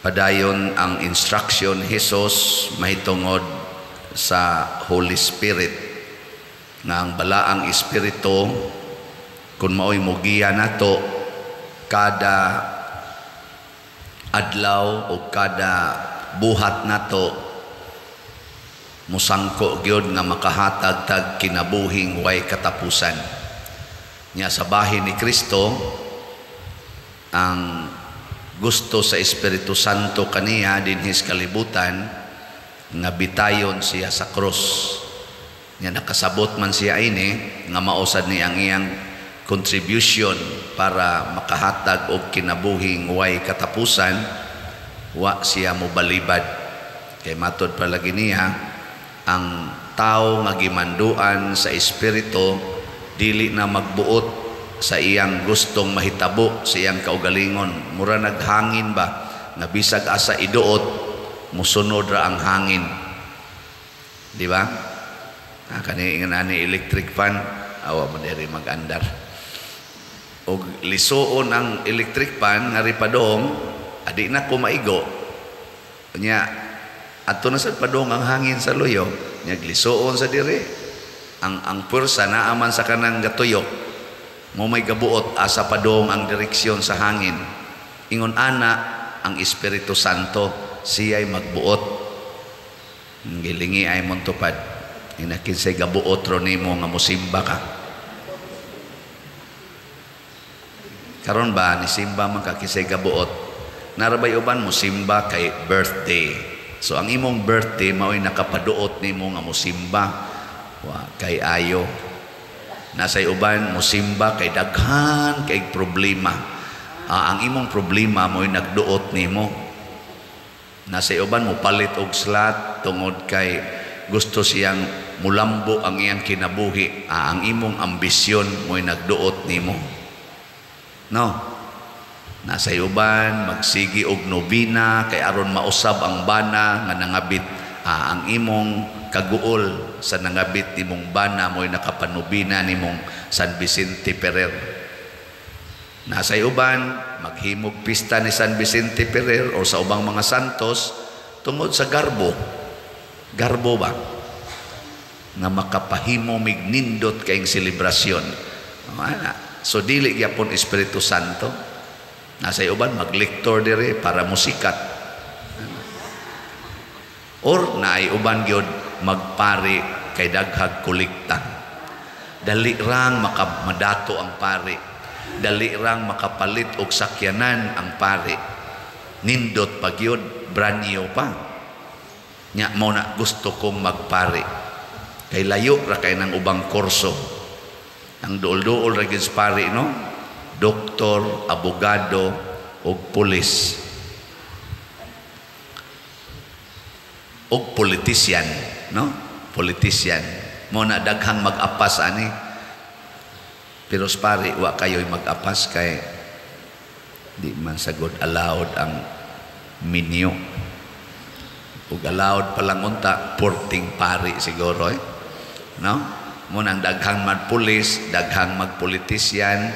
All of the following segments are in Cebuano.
Padayon ang instruction ni Jesus mahitungod sa Holy Spirit, nga ang Balaang Espiritu, kung mao'y mugiya nato kada adlaw o kada buhat nato, musangko gyud nga makahatag tag kinabuhing way katapusan. Nya sa bahin ni Kristo, ang gusto sa Espiritu Santo kaniya dinhis kalibutan nga bitayon siya sa krus. Nya nakasabot man siya ini nga mausad ni ang iyang contribution para makahatag og kinabuhing way katapusan, wa siya mobalibad. Kay matod palagi niya, ang tao nga gimanduan sa Espiritu dili na magbuot sa iyang gustong mahitabo sa iyang kaugalingon. Mura naghangin ba nga bisag asa iduot, musunod ra ang hangin, di ba? Ah, kani ingon ani electric fan, awa mo diri mag-andar og lisuon ang electric fan nga ripadong adi na ko maigo nya adto na sad padong ang hangin sa luyo nya, glisuon sa diri ang pwersa naa man sa kanang gatuyok mo, may gabuot asa padong ang direksyon sa hangin. Ingon ana ang Espiritu Santo, siya'y magbuot. Gilingi ay montupad inakinsay gabuot ro nimo nga musimba ka karon ba, nisimba man ka, kinsay gabuot? Narabay uban musimba kay birthday. So ang imong birthday mao'y nakapaduot nimo nga musimba. Wa kay ayo. Nasay uban musimba kay daghan kay problema. Ah, ang imong problema mo'y nagduot nimo. Nasay uban mo palit og slot tungod kay gusto siyang mulambo ang iyang kinabuhi. Ah, ang imong ambisyon mo'y nagduot nimo. No? Nasay uban magsigi og nobina kay aron mausab ang bana nga nangabit. Ah, ang imong kaguol sa nangabit nimong bana mo'y nakapanubina nimong San Vicente Ferrer. Nasay uban maghimog pista ni San Vicente Ferrer o sa ubang mga santos tungod sa garbo. Garbo ba? Nga makapahimo mig nindot kayong selebrasyon. Ana. So dili gyapon Espiritu Santo. Nasay uban maglektor dire para musikat. Or naay uban gyud magpari kay daghag kolekta. Dali rang makamadato ang pari. Dali rang makapalit og sakyanan ang pari. Nindot pa gyud, brand new pa. Nya mo na gusto kong magpari. Kay layo ra kay nang ubang kurso. Ang duol-duol ra gyud sa pari, no? Doktor, abogado og pulis. Og politician, no? Politician. Mo na daghang mag-apas ani. Pero sa pari wa kayo'y mag-apas kay di man sagod allowed ang minyo. Ug allowed pa lang unta porting pari siguro, eh. No? Mo nang daghang magpulis, daghang magpolitisyan,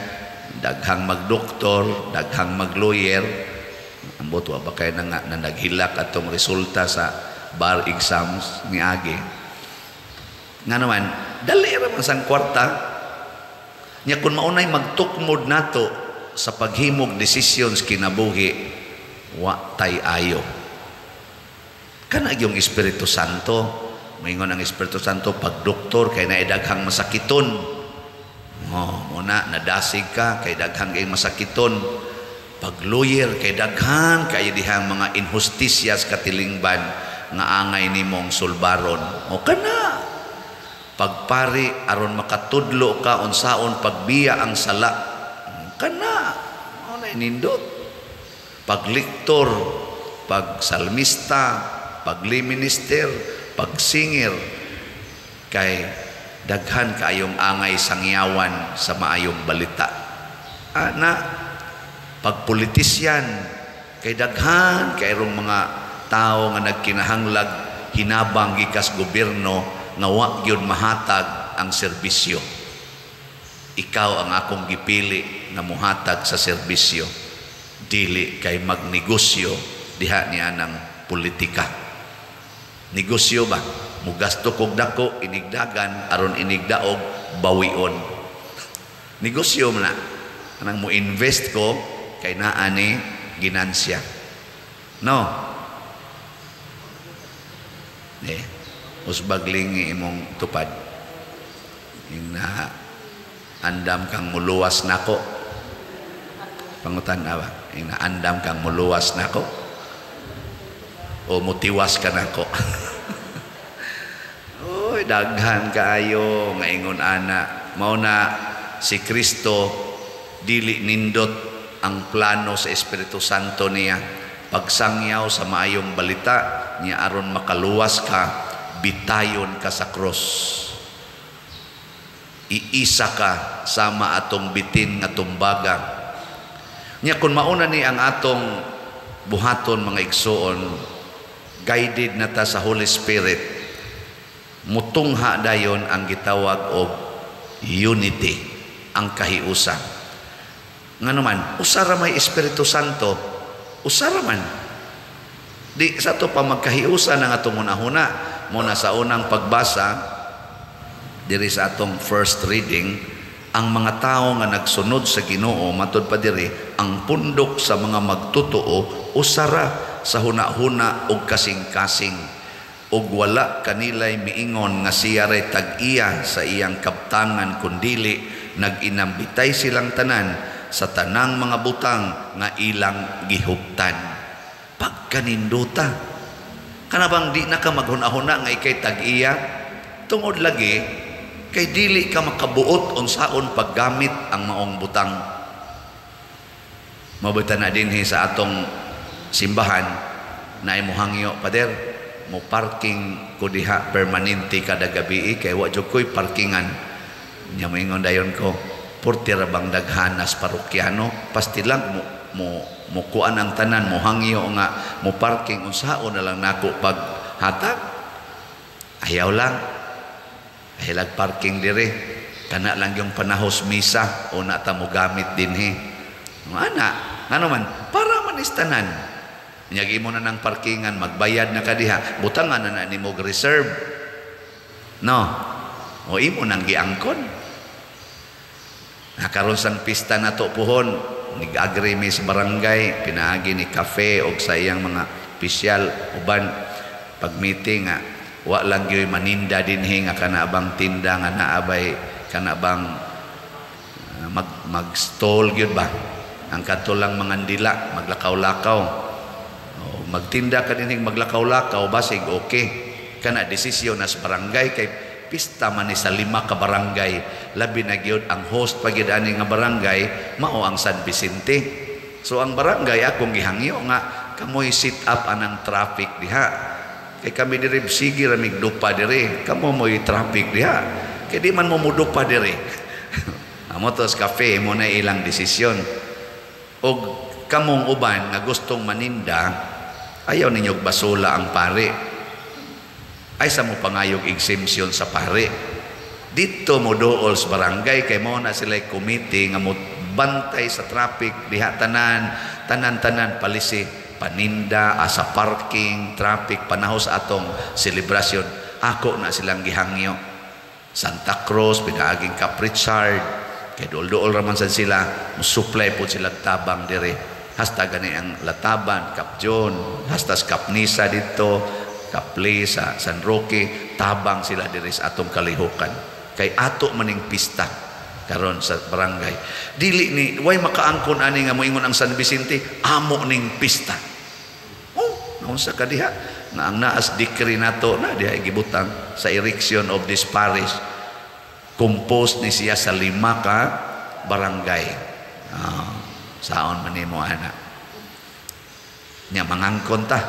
daghang magdoktor, daghang maglawyer. Ambot wa ba kay na nga na naghilak atong resulta sa bar exams niagi. Nga naman, dali ra man sang kwarta. Nya kun maunay magtukmod nato sa paghimog decisions kinabuhi, wa tay ayo. Kana yung Espiritu Santo, moingon ang Espiritu Santo pag doktor kay naay daghang masakiton. Oh, muna nadasig ka kay daghang kay masakiton. Pag lawyer kay daghan kay dihang mga injustisyas katilingban nga angay nimong sulbaron. O kana. Pagpari aron makatudlo ka unsaon pagbiya ang sala. Kana. Mao na nindot. Paglektor, pagsalmista, pagliminister, pagsinger kay daghan kaayong angay sangyawan sa maayong balita. Ana, pagpolitisyan kay daghan kayrong mga tao nga nagkinahanglag hinabang gikas gobyerno nga wa gyud mahatag ang serbisyo. Ikaw ang akong gipili nga muhatag sa serbisyo, dili kay magnegosyo diha niya ng politika. Negosyo ba? Mugasto kog dako inigdagan aron inigdaog bawion. Negosyo man na. Anang mo invest ko kay naa ni ginansya. No. Eh, usbag lingi imong tupad. Ing na andam kang muluwas nako. Pangutan na ba? Ing na andam kang muluwas nako. O mutiwas ka nako. Oy, daghan kaayo nga ingon ana. Mao na si Kristo dili nindot ang plano sa Espiritu Santo niya. Pagsangyaw sa maayong balita niya aron makaluwas ka, bitayon ka sa cross. Iisa ka sama atong bitin nga tumbaga. Nya kung mauna ni ang atong buhaton, mga igsuon, guided na ta sa Holy Spirit, mutungha dayon ang gitawag og unity, ang kahiusa. Ngano man, usa ra may Espiritu Santo, usa ra man. Di sa to pa magkahiusa ng atong hunahuna. Muna sa unang pagbasa diri sa atong first reading, ang mga tao nga nagsunod sa Ginoo, matud pa diri, ang pundok sa mga magtotoo usara sa huna-huna og kasing-kasing, ug wala kanilay miingon nga siya ray tag-iya sa iyang kaptangan, kundili nag-inambitay silang tanan sa tanang mga butang nga ilang gihuptan. Pagkaninduta, kana bang di na ka maghuna-huna nga ikay tag-iya, tungod lagi kay dili ka makabuot unsaon paggamit ang maong butang. Mabuta na dinhi sa atong simbahan na imuhangyo, "Pader, mo parking ko diha permanente kada gabi kay wa jud ko'y parkingan." Nya moingon dayon ko, "Porte ra bang daghanas parokyano, pastilang mo mo mo kuan ang tanan mo hangyo nga mo parking, unsaon na lang nako pag hatag? Ayaw lang. Ayaw parking dire. Kana lang yung panahos misa o na ta mo gamit dinhi." Ana, ngano man, para man istanan. Nyagi mo na ng parkingan, magbayad na ka diha, butangan na na nimo reserve. No. O imo nang giangkon. Nakaron sang pista na to puhon, nag-agree mi sa barangay, pinaagi ni cafe og sa iyang mga opisyal uban pag meeting nga wa lang gyud maninda dinhi nga kana bang tinda nga naabay kana bang mag mag stall gyud ba, ang kadto lang mga dila maglakaw-lakaw. O, magtinda ka dinhi, maglakaw-lakaw, basig okay kana desisyon nas barangay kay pista man ni sa lima ka barangay. Labi na gyud ang host pa gyud ani nga barangay mao ang San Vicente. So ang barangay akong gihangyo nga kamoy sit up anang traffic diha kay kami diri sige ra mig dupa diri, kamo mo'y traffic diha kay di man mo mudupa diri. Amo to sa cafe mo na ilang desisyon. Og kamong uban nga gustong maninda, ayaw ninyo basula ang pare, ay sa mo pangayog exemption sa pare, dito mo dool sa barangay kay mo na sila committee nga mo bantay sa traffic diha, tanan tanan tanan palisi paninda asa parking, traffic panahos atong selebrasyon. Ako na silang gihangyo. Santa Cruz, pinaaging Cap Richard, kay duol-duol raman sad sila, mo supply pod sila tabang dire. Hasta gani ang Lataban, Cap John, hasta sa Cap Nisa dito, Cap Lee sa San Roque, tabang sila diri sa atong kalihukan. Kay ato maning pista karon sa barangay. Dili ni way makaangkon ani nga moingon ang San Vicente, amo ning pista. Oh, naunsa ka diha nga ang naas decree nato na diha gibutang sa erection of this parish, composed ni siya sa lima ka barangay. Saon man nimo ana nya mangangkon ta?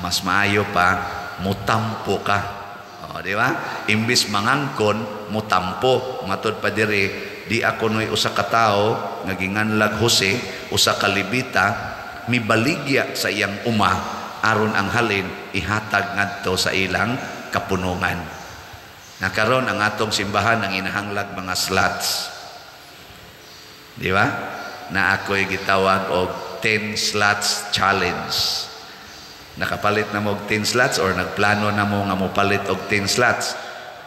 Mas maayo pa mutampo ka. Oh, di ba? Imbis mangangkon, mutampo. Matod pa diri, di ako noy usa ka tawo nga ginganlag Jose, usa ka Levita, mibaligya sa iyang uma aron ang halin ihatag ngadto sa ilang kapunungan. Nakaron ang atong simbahan ang inahanglag mga slots. Di ba? Na ako'y gitawag og 10 slots challenge. Nakapalit na mo og 10 slots or nagplano na mo nga mopalit og 10 slots?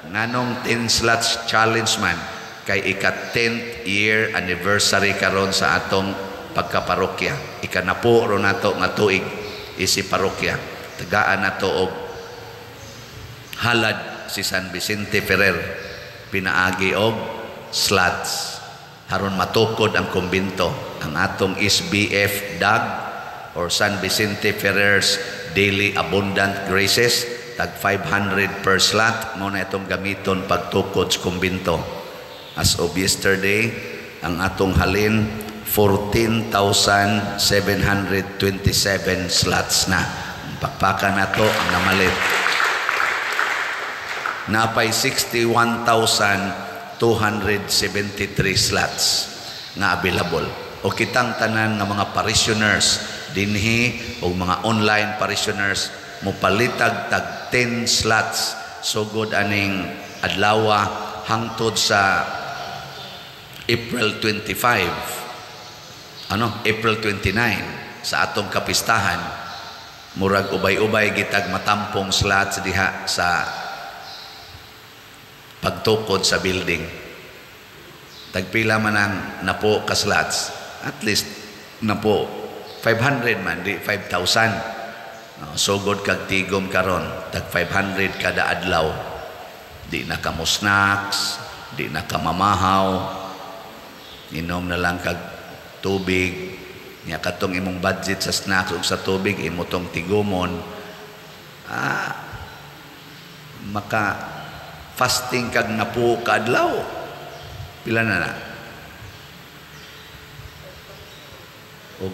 Nganong 10 slots challenge man? Kay ika 10th year anniversary karon sa atong pagkaparokya. Ikanapo ro nato nga tuig isi parokya. Tagaan nato og halad si San Vicente Ferrer pinaagi og slots aron matukod ang kumbento. Ang atong SBF DAG or San Vicente Ferrer's Daily Abundant Graces, tag 500 per slot mo na itong gamiton pagtukod sa kumbento. As of yesterday, ang atong halin 14,727 slots na. Pakpakan nato ang namalit. Napay 61,273 slots nga available. O kitang tanan nga mga parishioners dinhi o mga online parishioners, mopalitag tag 10 slots sugod aning adlawa hangtod sa April 25, ano, April 29 sa atong kapistahan. Murag ubay-ubay gitag matampong slots diha sa pagtukod sa building. Tagpila man ang napo ka slots, at least napo 500 man, di 5,000. No, sugod kag tigom karon, tag 500 kada adlaw. Di na ka mo snacks, di na ka mamahaw, inom na lang kag tubig. Nya katong imong budget sa snacks ug sa tubig imo tong tigumon. Maka fasting kag napo ka adlaw. Pila na na? Og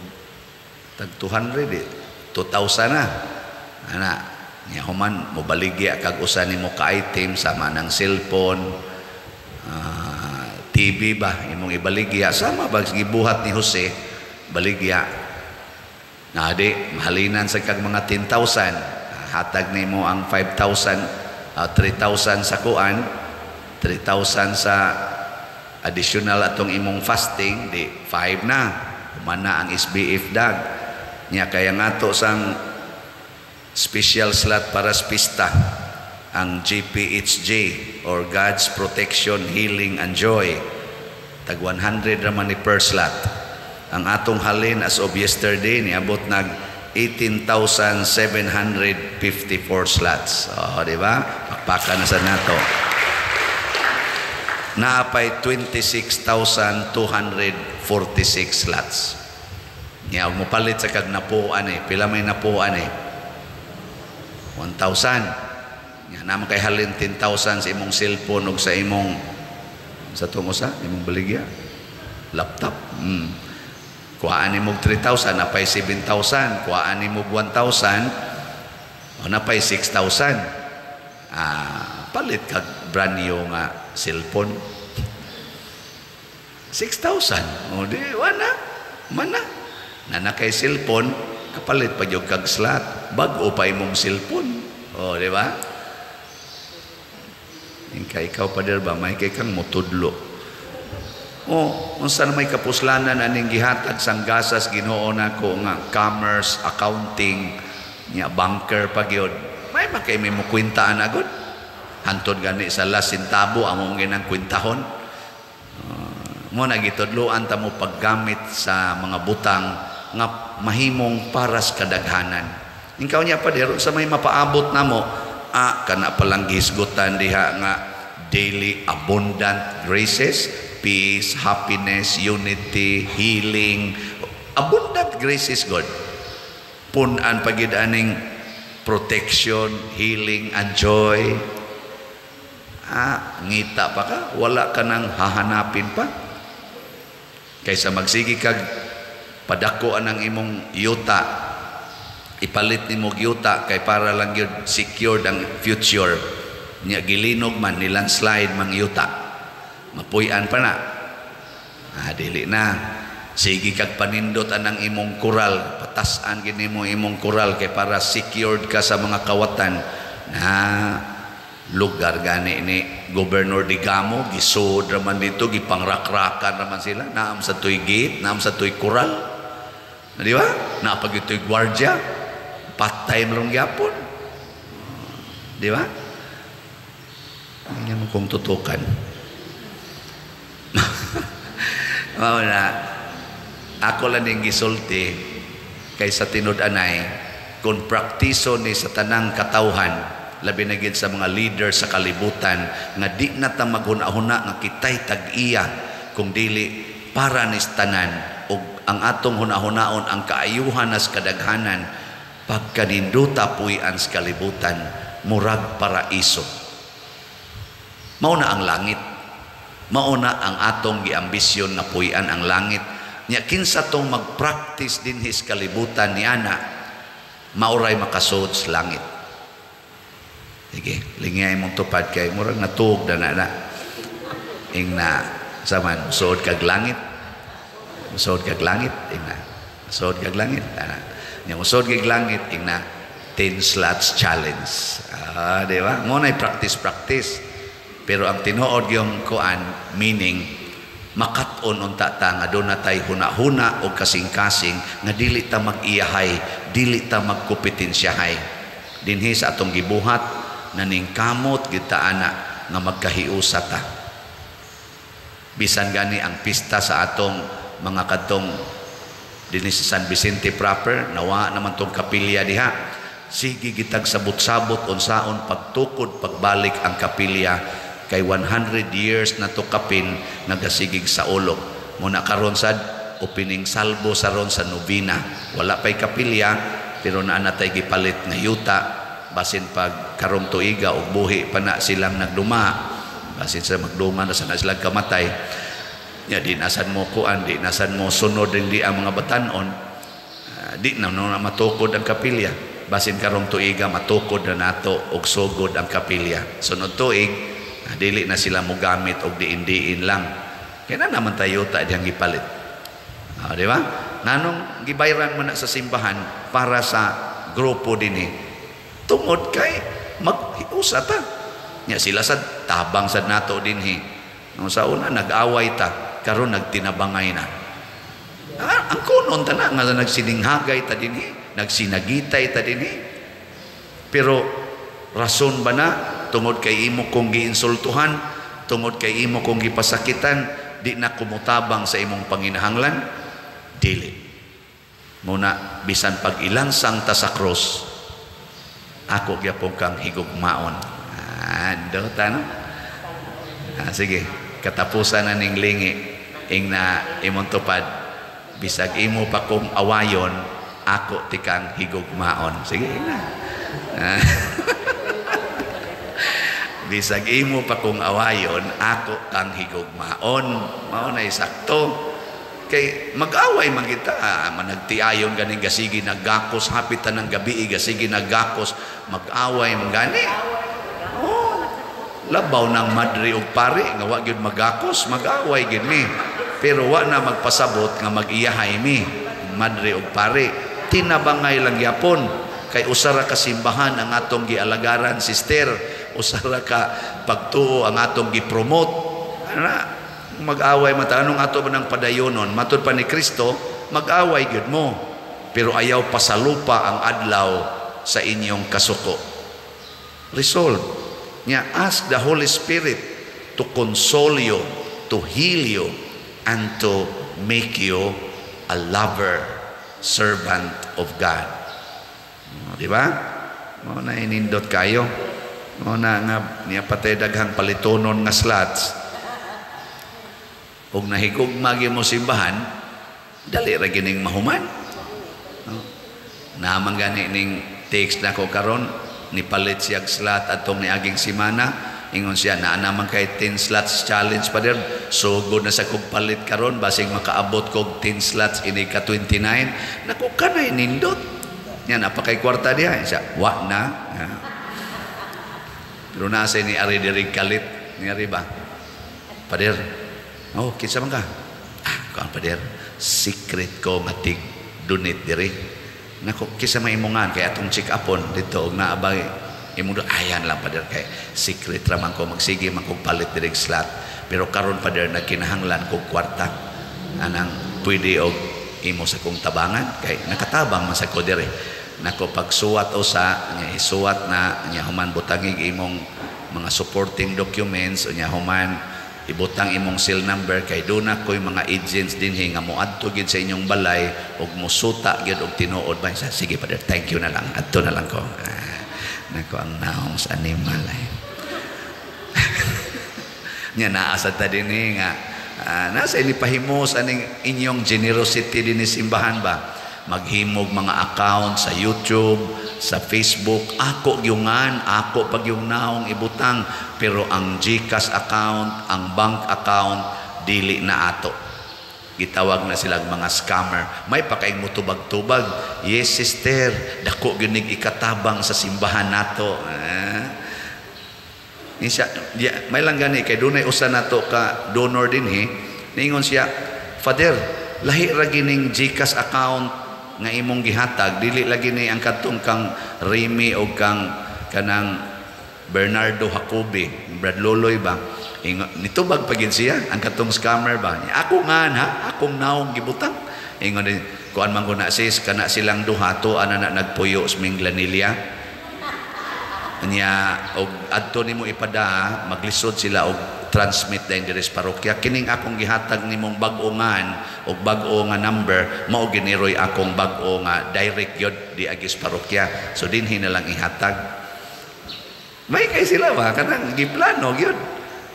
tag 200 eh. 2,000 na. Ana, nya human mobaligya kag usa nimo ka item sama ng cellphone, TV ba imong ibaligya, sama ba gibuhat ni Jose baligya. Na di mahalinan sa kag mga 10,000, hatag nimo ang 5,000, 3,000 sa kuan, 3,000 sa additional atong imong fasting, di 5 na. Humana ang SBF DAG. Nya kaya nga to sang special slot para sa pista, ang GPHJ or God's Protection, Healing and Joy. Tag 100 raman ni per slot. Ang atong halin as of yesterday niabot nag 18,754 slots. Oh, di ba? Pakpakan na sa nato. Naapay 26,246 slots. Nya og mopalit sa kag napuan eh, pila may napuan eh? 1,000. Nya naman kay halin 10,000 sa imong cellphone ug sa imong sa tungo sa imong baligya laptop. Kuhaan nimo 3,000, napay 7,000, kuhaan nimo 1,000, o napay 6,000. Palit kag brand new nga cellphone. 6,000. O di wala mana. Na kay cellphone, kapalit pa gyud kag slot, bag-o pa imong cellphone. O di ba? Ingka ikaw pader ba may kay kang motudlo. O unsa na may kapuslanan aning gihatag sang gasas Ginoo nako nga commerce, accounting, nya banker pa gyud. May makay may mo kwintaan agod. Hantod gani sa last centavo amo ginang kwintahon. Mo na gitudloan ta mo paggamit sa mga butang nga mahimong paras kadaghanan. Ikaw niya pader sa may mapaabot namo, kana palang gihisgutan diha nga daily abundant graces, peace, happiness, unity, healing, abundant graces God. Pun-an pagid aning protection, healing, and joy. Ngita pa ka, wala ka nang hahanapin pa. Kaysa magsige kag padako ang imong yuta, ipalit nimo yuta kay para lang gyud secured ang future. Nya gilinog man ni landslide mang yuta, mapuy-an pa na. Dili na. Sige kag panindot anang imong koral, patas-an gid nimo imong koral kay para secured ka sa mga kawatan. Na lugar gani ni Governor Digamo, gisod raman dito, gipangrakrakan raman sila, naam sa tuy gate, naam sa tuy koral. Di ba? Napag ito'y gwardya, part-time lang gyapon. Di ba? Hindi mo kong tutukan. Mao na, ako lang ning gisulti kay sa tinud-anay, kung praktiso ni sa tanang katawhan, labi na gid sa mga leader sa kalibutan, nga di na ta maghuna-huna nga kitay tag-iya, kung dili para ni tanan ug ang atong hunahunaon ang kaayuhan nas kadaghanan, pagkaninduta puy-an sa kalibutan, murag paraiso. Mao na ang langit. Mao na ang atong giambisyon nga puy-an ang langit. Nya kinsa tong magpractice dinhi sa kalibutan ni ana, mauray makasud sa langit. Sige, lingay mong tupad kay murag natuog na na na. Ing na saman suod kag langit. Suod kag langit ing na. Suod kag langit ana. Nya musuod kag langit ing na 10 slots challenge. Ah, di ba? Mo na practice practice. Pero ang tinuod yung kuan meaning makat-on unta ta nga doon na tay huna-huna o kasing-kasing nga dili ta mag-iyahay, dili ta magkompetensyahay. Dinhi sa atong gibuhat naningkamot kita ana nga magkahiusa ta. Bisan gani ang pista sa atong mga kadtong dinhi sa San Vicente proper, nawa naman tong kapilya diha. Sige gitag sabot-sabot unsaon pagtukod pagbalik ang kapilya kay 100 years na to kapin nagasigig sa ulog. Muna karon sad opening salvo sa ron sa novena. Wala pay kapilya pero naa na tay gipalit nga yuta basin pag karong tuiga og buhi pa na silang nagduma, basin sa magduma na sana sila kamatay. Nya di nasan mo kuan, di nasan mo sunod di ang mga batanon, di na no, matukod ang kapilya. Basin karong tuiga matukod na nato og sugod ang kapilya. Sunod tuig dili na sila mogamit og diin-diin lang. Kaya na naman tayo ta diyang gipalit. Di ba? Nganong gibayran man na sa simbahan para sa grupo dinhi? Tungod kay maghiusa ta. Nya sila sad tabang sad nato dinhi. No, sa una nag-away ta, karon nagtinabangay na. Ang kunon ta na nga nagsininghagay ta dinhi, nagsinagitay ta dinhi. Pero rason ba na tungod kay imo kong giinsultuhan, tungod kay imo kong gipasakitan, di na kumutabang sa imong panginahanglan? Dili. Muna bisan pag ilansang ta sa cross, ako gyapon kang higugmaon. Ando ta no? Sige, katapusan na ning lingi ing na imong tupad, bisag imo pa kong awayon, ako ti kang higugmaon. Sige na. Bisag imo pa kong awayon, ako kang higugmaon. Mao na sakto. Kay mag-away man kita, managtiayon ganing gasigi naggakos, hapit ta ng gabi gasigi naggakos, mag-away man gani. Oh, labaw ng madre og pare nga wa gyud magakos, mag-away gyud mi. Pero wa na magpasabot nga mag-iyahay mi, madre og pare. Tinabangay lang gyapon kay usa ra ka simbahan ang atong gialagaran, sister, usa ra ka pagtuo ang atong gipromote. Ana, mag-away man ta, anong ato ba ng padayonon? Matud pa ni Kristo, mag-away gyud mo, pero ayaw pasalupa ang adlaw sa inyong kasuko. Resolve. Nya, ask the Holy Spirit to console you, to heal you, and to make you a lover, servant of God. O, di ba? Mao na inindot kayo. Mao na nga niya patay daghang palitonon nga slots. Ug nahigugma gyud mo simbahan, dali ra gining mahuman. No? Naman gani ning text na ko karon, nipalit siyag slot atong niaging semana. Ingon siya, naa naman kay 10 slots challenge pa der. Sugod na sa kog palit karon, basing makaabot kog 10 slots ini ka 29. Naku, kanay nindot. Yan, napakay kwarta diha. Siya, wa na. Yeah. Pero nasa ni ari diri kalit. Ni ari ba? Pader. Oh, kinsa man ka? Ah, kuan pader. Secret ko nga tig donate diri. Nako, kinsa man imongan kay atong check upon dito og naabay imo do ayan lang pader kay secret ra man ko magsige man kog palit diri slot. Pero karon pader nagkinahanglan kog kwarta. Anang pwede og Imo sa kong tabangan kay nakatabang man sa ko diri. Nako pagsuwat usa nya, isuwat na nya, human butangig imong mga supporting documents, unya human ibutang imong cell number, kay duna koy mga agents dinhi nga moadto gid sa inyong balay ug musuta gyud og tinuod ba. Sige, Father, thank you na lang, adto na lang ko. Ah, nako, ang naong sa animal ay. Nya naa sa ta dinhi nga nasa ini pahimos aning inyong generosity dinhi simbahan ba, maghimog mga account sa YouTube, sa Facebook. Ako gyungan, ako pag yung naong ibutang, pero ang GCash account, ang bank account, dili na ato. Gitawag na silang mga scammer. May pakaing mutubag-tubag. "Yes, sister, dako gyud ikatabang sa simbahan nato." Eh. Siya, ya, may lang gani kay dunay usa nato ka donor dinhi. Ningon siya, "Father, lahi ra gining GCash account nga imong gihatag, dili lagi ni ang kadtong kang Remy o kang kanang Bernardo Jacobi, Brad Loloy ba." Nitubag pa gid siya ang katong scammer ba. "Ako nga ha, akong naong gibutang." Ingon din, "Kuan man ko na, sis, kana silang duha to ana na nagpuyo sa Minglanilla." Nya og adto nimo ipada, maglisod sila og transmit dayon diri sa parokya. "Kining akong gihatag nimong bag-o ngan og bag-o nga number, mao giniroy akong bag-o nga direct gyud di agi sa parokya, so dinhi na lang ihatag." May kay sila ba, kanang giplano gyud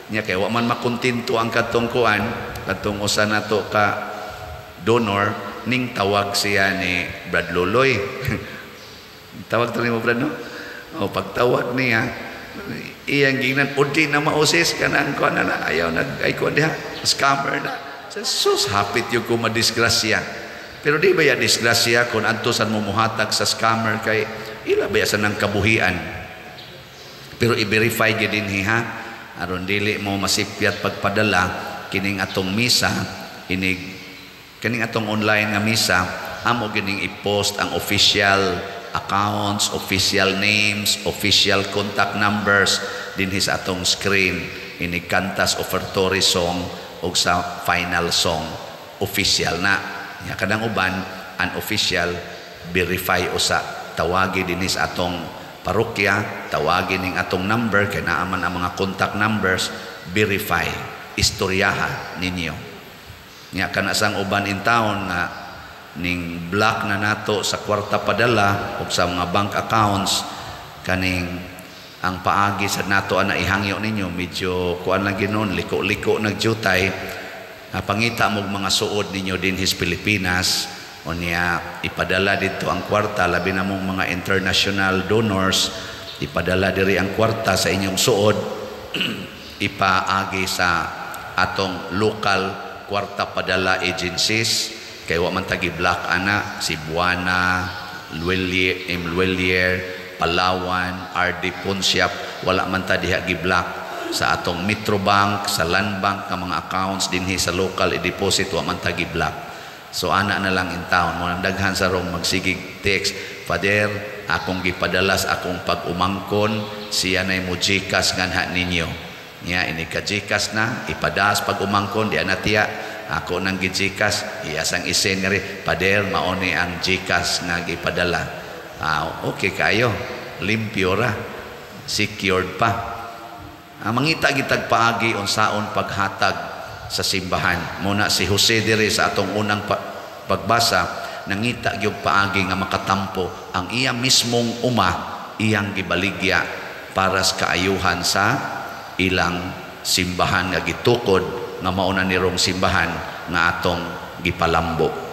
nya, kay wa man makontento ang kadtong kuan, kadtong usa nato ka donor. Ning tawag siya ni Brad Loloy. Tawag to nimo, Brad, no? O pagtawag niya, iyang gingnan, "Udi na mausis kanang kuan na, ayaw nag ay kuan diha, scammer na." Sa sus, hapit yung ko madisgrasya. Pero di ba ya disgrasya kung adto san mo muhatag sa scammer, kay ila ba ya sa nang kabuhian? Pero i-verify gyud dinhi ha, aron dili mo masipyat pagpadala. Kining atong misa, inig kining atong online nga misa, amo gining i-post ang official accounts, official names, official contact numbers dinhi sa atong screen inig kantas offertory song ug sa final song. Official na. Nya kadang uban unofficial, verify usa, tawagi dinhi sa atong parokya, tawagi ning atong number kay naa man ang mga contact numbers. Verify, istoryaha ninyo. Nya kana sang uban in town nga ning block na nato sa kwarta padala ug sa mga bank accounts, kaning ang paagi sa nato ana ihangyo ninyo, medyo kuan lang ginon, liko-liko nagdyutay. Pangita mo mga suod ninyo dinhi sa Pilipinas, unya ipadala dito ang kwarta, labi na mong mga international donors, ipadala diri ang kwarta sa inyong suod, ipaagi sa atong local kwarta padala agencies, kay wa man tagi block ana Cebuana Lhuillier, M Lhuillier, Palawan, RD Pawnshop, wala man ta diha gi-block. Sa atong Metrobank, sa Landbank nga mga accounts dinhi sa local i-deposit, wa man ta gi-block. So ana na lang in town mo, daghan sa rong magsigig text, "Father, akong gipadalas akong pag-umangkon, siya nay mo GCash nganha ninyo." Nya ini ka GCash na ipadas pag umangkon di ana tiya, "Ako nang gi-GCash." Iya sang isen nga ri, "Father, mao ni ang GCash nga gipadala." Ah, okay kayo, limpyo ra, secured pa. Ah, mangita gitag paagi unsaon paghatag sa simbahan. Muna si Jose diri sa atong unang pagbasa, nangita gyud paagi nga makatampo. Ang iya mismong uma iyang gibaligya para sa kaayuhan sa ilang simbahan nga gitukod nga mao na nirong simbahan nga atong gipalambo.